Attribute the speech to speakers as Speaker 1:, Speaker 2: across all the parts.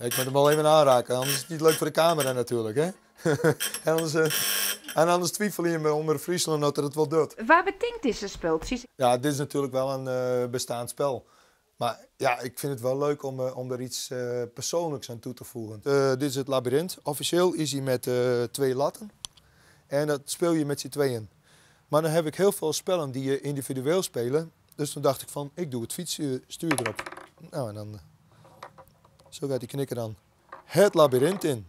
Speaker 1: Ik moet hem wel even aanraken, anders is het niet leuk voor de camera natuurlijk. Hè? En anders twijfel je me onder Friesland dat het wel doet.
Speaker 2: Waar betinkt deze spultjes?
Speaker 1: Ja, dit is natuurlijk wel een bestaand spel. Maar ja, ik vind het wel leuk om er iets persoonlijks aan toe te voegen. Dit is het labyrint. Officieel is hij met 2 latten. En dat speel je met z'n tweeën. Maar dan heb ik heel veel spellen die je individueel spelen. Dus toen dacht ik van, ik doe het fietsstuur erop. Nou, en dan... Zo gaat die knikker dan het labyrint in.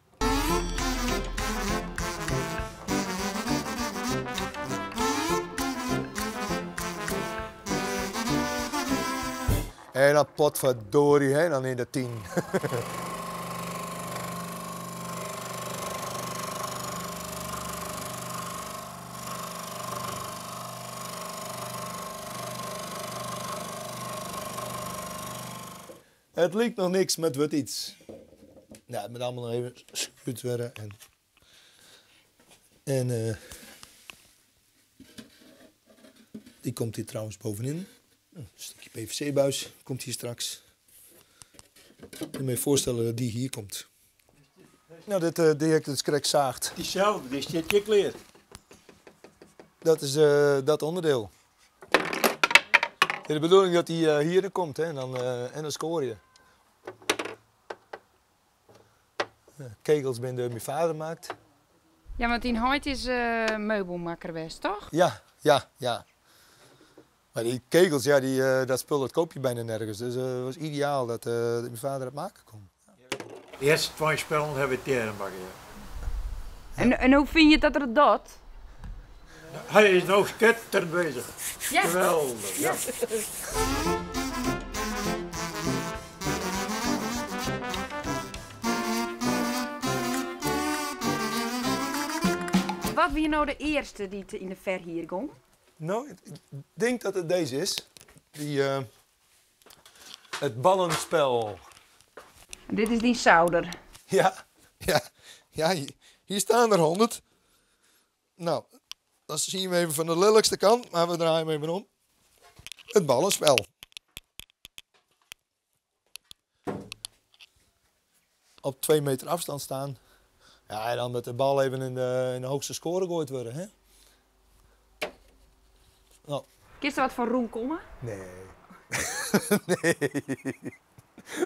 Speaker 1: En dan potverdorie, hè, dan in de 10. Het lijkt nog niks, maar het wordt iets. Ja, het moet allemaal nog even schuurd worden. En die komt hier trouwens bovenin. Een stukje PVC-buis komt hier straks. Ik kan me voorstellen dat die hier komt. Nou, dit die heb ik dus correct zaagt.
Speaker 3: Diezelfde, die zit je kleer.
Speaker 1: Dat is dat onderdeel. De bedoeling dat die hier komt, hè, en dan scoor je. Kegels ben door mijn vader maakt.
Speaker 2: Ja, want in Hoyt is meubelmaker geweest, toch?
Speaker 1: Ja, ja, ja. Maar die kegels, ja, dat spul dat koop je bijna nergens. Dus het was ideaal dat mijn vader het maken kon.
Speaker 3: De eerste 2 spellen hebben we terenbakken, ja.
Speaker 2: En hoe vind je dat er dat?
Speaker 3: Hij is nog schitterend bezig.
Speaker 2: Ja.
Speaker 3: Geweldig, ja.
Speaker 2: Wat was nou de eerste die in de verhuur ging?
Speaker 1: Nou, ik denk dat het deze is. Het ballenspel.
Speaker 2: En dit is die zouder.
Speaker 1: Ja, ja, ja, hier staan er 100. Nou, dan zien we even van de lelijkste kant, maar we draaien hem even om. Het ballenspel. Op 2 meter afstand staan. Ja, en dan met de bal even in de hoogste score gegooid worden, hè? Nou.
Speaker 2: Kun je er wat van roem komen?
Speaker 1: Nee. Nee.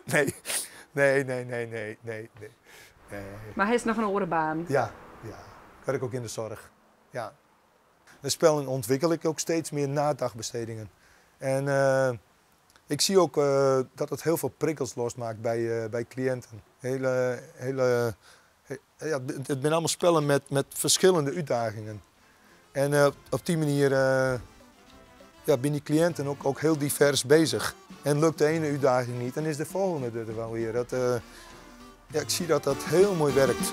Speaker 1: Nee. Nee, nee, nee, nee, nee, nee. Nee.
Speaker 2: Maar hij is nog een orenbaan.
Speaker 1: Ja, ja. Ik werk ook in de zorg. Ja. De spelling ontwikkel ik ook steeds meer na dagbestedingen. En ik zie ook dat het heel veel prikkels losmaakt bij cliënten. Ja, het zijn allemaal spellen met verschillende uitdagingen. En op die manier ja, ben die cliënten ook heel divers bezig. En lukt de ene uitdaging niet, dan is de volgende er wel weer. Ja, ik zie dat dat heel mooi werkt.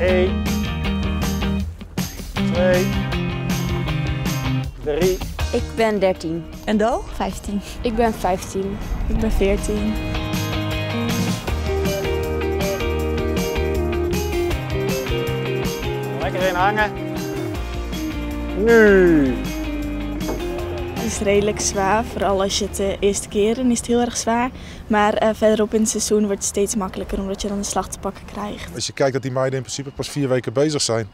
Speaker 4: Eén, 2, 3.
Speaker 5: Ik ben 13.
Speaker 6: En Do?
Speaker 5: 15. Ik ben 15.
Speaker 6: Ik ben 14.
Speaker 4: Lekker in hangen. Nu.
Speaker 6: Het is redelijk zwaar, vooral als je het de eerste keer en is het heel erg zwaar. Maar verderop in het seizoen wordt het steeds makkelijker omdat je dan de slag te pakken krijgt.
Speaker 7: Als je kijkt dat die meiden in principe pas 4 weken bezig zijn,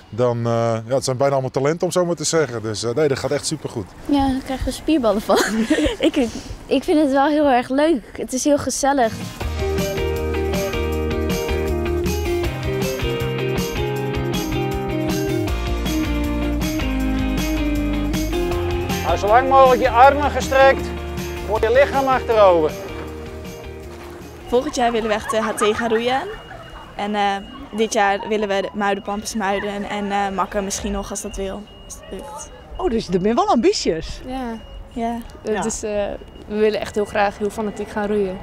Speaker 7: dan ja, het zijn bijna allemaal talenten om zo maar te zeggen. Dus nee, dat gaat echt supergoed.
Speaker 5: Ja, daar krijg je spierballen van. Ik vind het wel heel erg leuk. Het is heel gezellig.
Speaker 4: Hou zo lang mogelijk je armen gestrekt, gooi je lichaam achterover.
Speaker 6: Volgend jaar willen we echt de HT gaan roeien. En dit jaar willen we de Muiden, Pampus, Muiden en Makker misschien nog als dat wil. Als dat lukt.
Speaker 8: Oh, dus dat ben wel ambitieus.
Speaker 9: Ja.
Speaker 6: Ja.
Speaker 9: Ja. Dus, we willen echt heel graag heel fanatiek gaan roeien.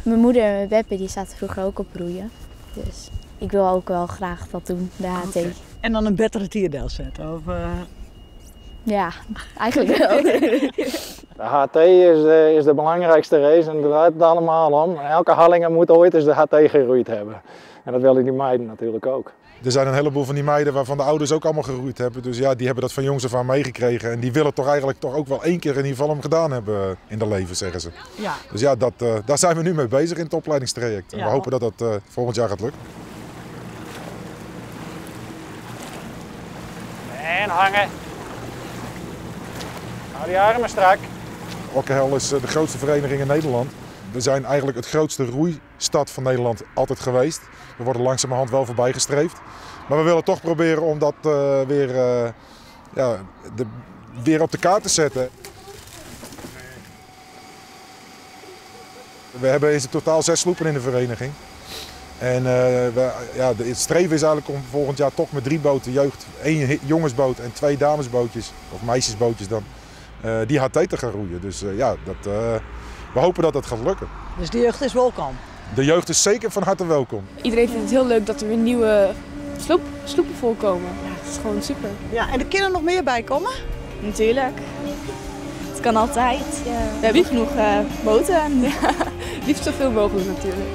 Speaker 5: Mijn moeder en mijn beppe die zaten vroeger ook op roeien. Dus ik wil ook wel graag dat doen, de HT.
Speaker 8: Okay. En dan een betere tierdeel zetten? Of,
Speaker 5: Ja, eigenlijk wel.
Speaker 4: De HT is de, is de belangrijkste race en daar draait het allemaal om. Elke Harlinger moet ooit eens de HT geroeid hebben. En dat willen die meiden natuurlijk ook.
Speaker 7: Er zijn een heleboel van die meiden waarvan de ouders ook allemaal geroeid hebben. Dus ja, die hebben dat van jongs af aan meegekregen. En die willen toch eigenlijk toch ook wel één keer in ieder geval hem gedaan hebben in hun leven, zeggen ze.
Speaker 8: Ja.
Speaker 7: Dus ja, daar zijn we nu mee bezig in het opleidingstraject. En
Speaker 8: Ja.
Speaker 7: we hopen dat dat volgend jaar gaat lukken.
Speaker 4: En hangen. Hou die armen strak.
Speaker 7: Okkehel is de grootste vereniging in Nederland. We zijn eigenlijk het grootste roeistad van Nederland altijd geweest. We worden langzamerhand wel voorbijgestreefd. Maar we willen toch proberen om dat weer op de kaart te zetten. We hebben in totaal 6 sloepen in de vereniging. En het streven is eigenlijk om volgend jaar toch met 3 boten jeugd, 1 jongensboot en 2 damesbootjes, of meisjesbootjes dan, die HT te gaan roeien. Dus we hopen dat dat gaat lukken.
Speaker 8: Dus de jeugd is welkom?
Speaker 7: De jeugd is zeker van harte welkom.
Speaker 9: Iedereen vindt het heel leuk dat er weer nieuwe sloepen voorkomen. Ja, het is gewoon super.
Speaker 8: Ja, en er kunnen nog meer bij komen?
Speaker 6: Natuurlijk. Het kan altijd. We hebben genoeg boten.
Speaker 9: Ja, liefst zoveel mogelijk natuurlijk.